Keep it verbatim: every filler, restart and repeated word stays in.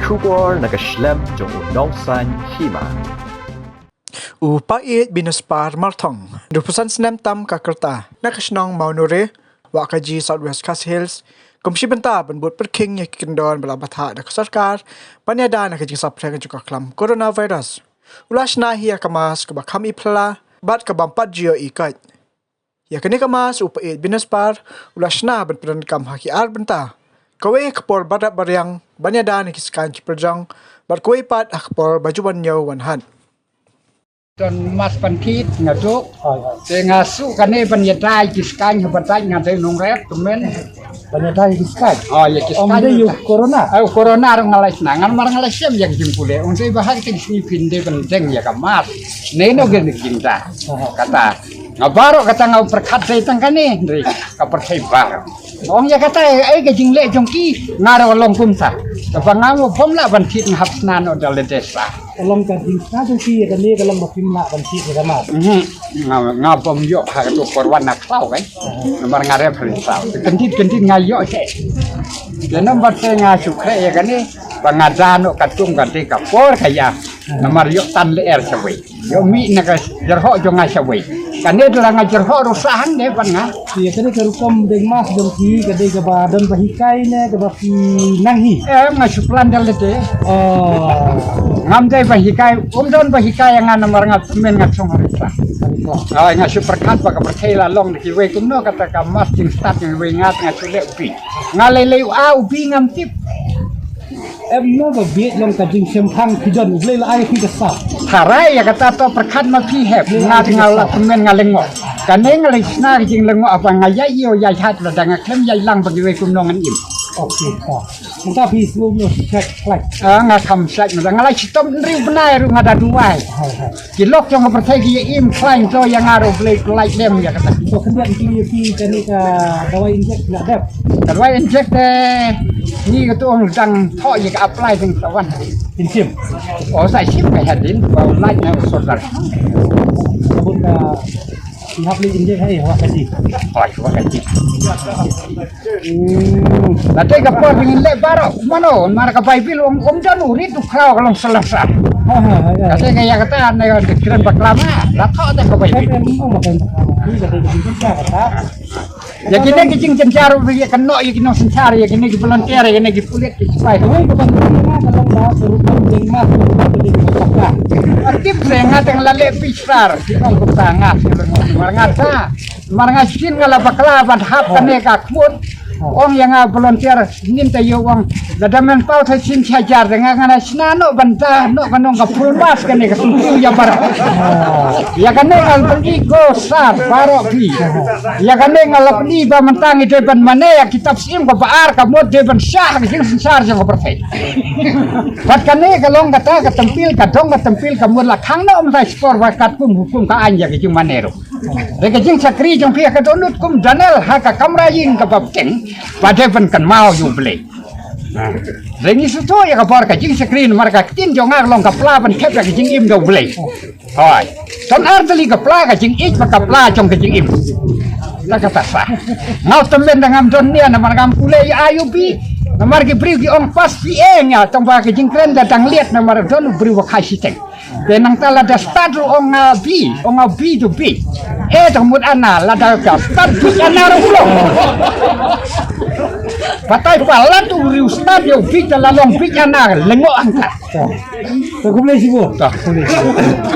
Khubor na ka shlem jong u Nongsaiñ Hima. U Paieit Binuspar Marthong, duphew san snem tam ka kyrta, na ka shnong Mawnure, Wahkaji, South West Khasi Hills, kum shi bynta ban bud pyrkhing ïa ki kyndon ba la bthah da ka sorkar ban ïada na ka jingsaphriang jong ka khlam coronavirus, u la shna hi ïa ka mask kaba kham iphylla bad ka bym pat ju ïohi koit. Ïa kane ka mask u Paieit Binuspar u la shna ban pyndonkam ha ki ar bynta. Kawei ha ka por ba dap ba riang ban ïada na ki skaiñ ki pyrjong, bad kawei pat ha ka por ba ju wan ñiew wan hat. Don mask ban thied nga duh. Te nga shu kane ban ïada ïa ki skaiñ ha ba dap nga dei nongrep tymmen. Ban ïada ïa ki skaiñ. Oh, ïa ki skaiñ. Ong dei ïa u corona. Ai, u corona ruh nga la shna, ngan mar nga la shem ïa ka jingpule. Ong dei ba ha kata ka sngi phin dei ban deng ïa ka mask. Nei no gen jingda. Kata. Nga baroh kata nga pyrkhat dei tang kane, dei ka pyrthei baroh. Ong ïa kata, ai ka jingleh jong ki, nga ruh long kumta. Kaba nga mo bym lah ban thied nga hap shna noh da lade sa. Ka long ka jingshna jong ki ïa kane ka long ba phim lah ban thied ïa ka mask. Mhm. Nga, nga bym ïoh ha kato por wan na khlaw kai. Namar nga rem ha ri khlaw. Kyndit kyndit nga ïoh seh. Te namar te nga shu khreh ïa kane ba nga da noh katkum ka dei ka por ka ïa. Namar ïoh tan lyer shawei. Ïoh mih na ka jyrhoh jong nga shawei. Kane da la nga jyrhoh ruh sah hangne ban nga. Ïa kane ka rukom deng mask jong ki ka dei kaba don ba hikai ne kaba phi nang hi. Em, nga shu plan da lade. Oh. Ngam dei ba hikai, um don ba hikai ïa nga namar nga tymmen nga shong ha ri khlaw. Ai, nga shu pyrkhat ba ka pyrthei la long da kiwei kumno kata ka mask jingstad jong iwei nga, nga shu leh u bi. Nga lei lei u a u bi ngam tip. Em, no ba bieit long ka jingshemphang ki don, U Blei la ai ki ka sap. Tharai ïa kata to pyrkhat ma phi hep. Nga te nga la tymmen nga lyngngoh. Kane nga la shna ka jinglyngngoh ba nga ïai ïoh ïai hat lada nga khlem ïai lang ba kiwei kumno ngan im. Okay, ha. Mynta phi sngewbha shet khlaiñ. Ah, nga kham shet mynta nga la shitom hynriew bnai ruh nga da duwai. Hai, hai. Ki lok jong ka pyrthei ki ïa im khlaiñ to ïa nga ruh Blei khlaiñ dem ïa kata. To khyndiat ki ïa ki kane ka dawai injek la dep. Ka dawai injek te ni ka tu ong dang thoh ïa ka apply ding sa wan. Injek. Oh, sa shim ka hadin ba u lait na u sordar. Ka bun ka Ki hap leit injek ha i Wahkaji. Hoi, Wahkaji. Hmm. Lada ka por ba ngin leh baroh, mano, mar ka Baibl ong, ong jan u rit u khraw ka long salsa. Ha, ha, ha, ha. Kata ka ïa kata ne ka kren bakla ma, la thoh da ka Baibl. Em, em, ong bakla. Ni kata ka jingkata kata. Ïa kine ki jingjynjar ruh ïa ka noh ïa ki nongsynshar, ïa kine ki volunteer, ïa kine ki pulit. Kawei ka ban kawei ka long ba ka rukom jingma ka rukom ka jingma ka. Tip ne nga tang la leh pishrar ki ong kumta nga. Mar nga ta mar nga shin nga la bakla ban hap kane ka khmut. Ong ïa nga volunteer nin ta ïoh ong lada men paw ta shin sha jar de nga nga na shna noh ban ta noh ka nong ka full mask kane ka sum ïa bar. Ïa kane nga la pyni ko sar baroh phi. Ïa kane nga la pyni ba mynta ngi dei ban mane ïa kitab Sim ka ba ar ka mut dei ban shah ka jingsynshar jong ka pyrthei. Bad kane ka long kata ka tempil ka dong ka tempil ka mut la khang noh mynta shipor ba katkum hukum ka aiñ ïa ka jingmane ruh. Dei ka jingshakri jong phi ka dohnud kum Daniel ha ka kamra ïing ka ba bteng ba dei ban kynmaw ïa U Blei. Dei ngi sngewthuh ïa ka bor ka jingshakri namar ka ktien jong nga ka long ka pla ban thep ïa ka jingim da U Blei. Hoi. Ton ar tylli ka pla ka jingïeit bad ka pla jong ka jingim. Ta kata sa. Nga u tymmen da ngam don nia namar ngam pule ïa I U B. Namar ki briew ki ong pass P A nga tang ba ka jingkren da dang liat namar don u briew ba khai shiteng. Te nangta lada stad ruh ong nga B, ong nga B to B. Eh, tang mut ana lada ka stad B ana ruh long. Batai palat u briew stad ïa u B ta la long B ana lyngngoh angkat. Ka kumne sibuk. Ta kumne sibuk.